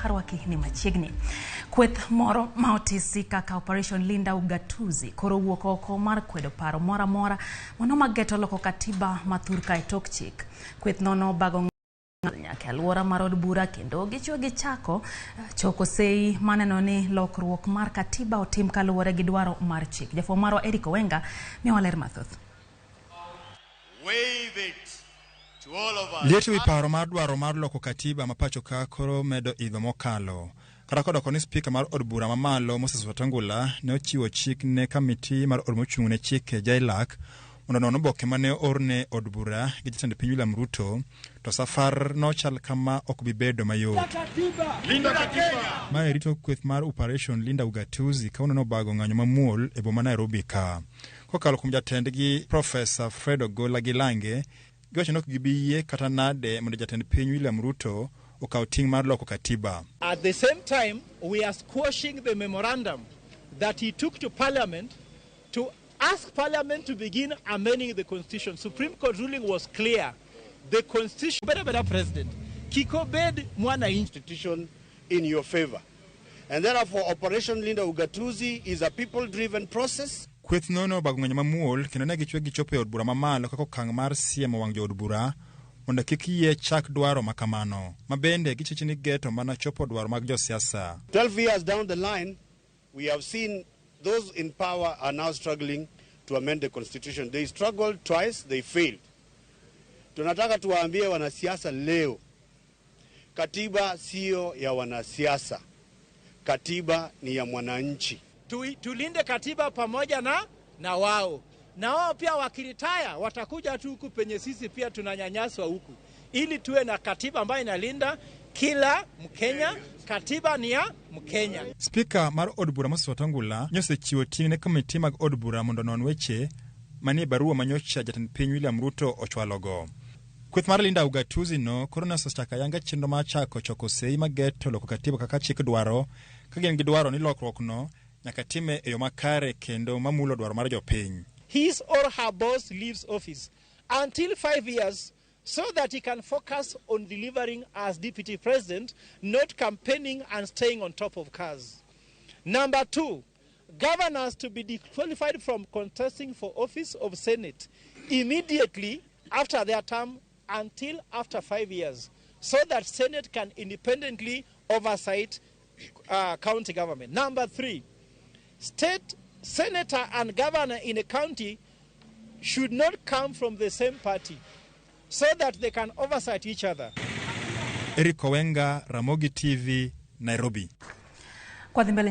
Karwaki ni machiegni. Kweth moro ma otisi kaka Operation Linda Ugatuzi koro wuok oko mar kwedo paro moro amora mano mageto loko katiba ma thurka e tok chik. Kweth nono bago nyaka e alwora mar od bura kendo gichwe gichako choko sei maneno ni lokruok mar katiba otim kaluwore gi dwaro mar chik. Jafwambo marwa Eric Owenga miyowa ler mathoth. Wave it to all of us. Liet ewi paro mar dwaro mar loko katiba ma pacho ka koro medo idho mokalo. Kata kodoko ni spika mar od bura mamalo Moses Wetangula ne ochiwo chik ne kamiti mar od mochung' ne chike JLAC mondo onon oboke mane oorne od bura gi jatend piny William Ruto, to safar no chal kama ok bi bedo mayot. Mae rito kweth mar Operation Linda Ugatuzi kawuono nobago ng'anyo mamuol e boma Nairobi ka. Kokalo kuom jatendgi Profesa Fred Ogola Gilange, giwacho ni ok gibi yie kata nade mondo jatend piny William Ruto okaw ting' mar loko katiba. At the same time, we are squashing the memorandum that he took to Parliament to ask Parliament to begin amending the Constitution. Supreme Court ruling was clear. The Constitution, better, better President, kik obed mwananchi. Constitution in your favor. And therefore, Operation Linda Ugatuzi is a people-driven process. Kweth no nobago ng'anyo mamuol kendo ne gichwe gichopo e od bura mamalo kaka okang' mar siemo wang' jood bura mondo kik yie chak dwaro ma kamano, ma bende gichich ni geto mana chopo dwaro mag josiasa. 12 years down the line, we have seen those in power are now struggling to amend the Constitution. They struggled twice, they failed. Tunataka tuwaambie wanasiasa leo, katiba siyo ya wanasiasa, katiba ni ya mwananchi. Tulinde katiba pamoja na wao, na wao pia wakiretire watakuja tu huku penye sisi pia tunanyanyaswa huku, ili tuwe na katiba ambayo inalinda kila Mkenya. Katiba ni ya Mkenya. Spika mar od bura Moses Wetangula nyosechiwo ting' ne komiti mag od bura mondo onon weche manie barua manyocha jatend piny William Ruto ochwalogo. Kweth mar Linda Ugatuzi no koro ne osechako ayanga chenro mar chako choko sei mageto loko katiba kaka chik dwaro, ka gin gi dwaro ni lokruok no nyaka time e yo makare kendo mamulo dwaro mar jopiny. His or her boss leaves office until 5 years so that he can focus on delivering as deputy president, not campaigning and staying on top of cars. Number two, governors to be disqualified from contesting for office of Senate immediately after their term until after 5 years, so that Senate can independently oversight county government. Number three, state senator and governor in a county should not come from the same party so that they can oversight each other. Eric Owenga, Ramogi TV, Nairobi. Kwa dhi mbele.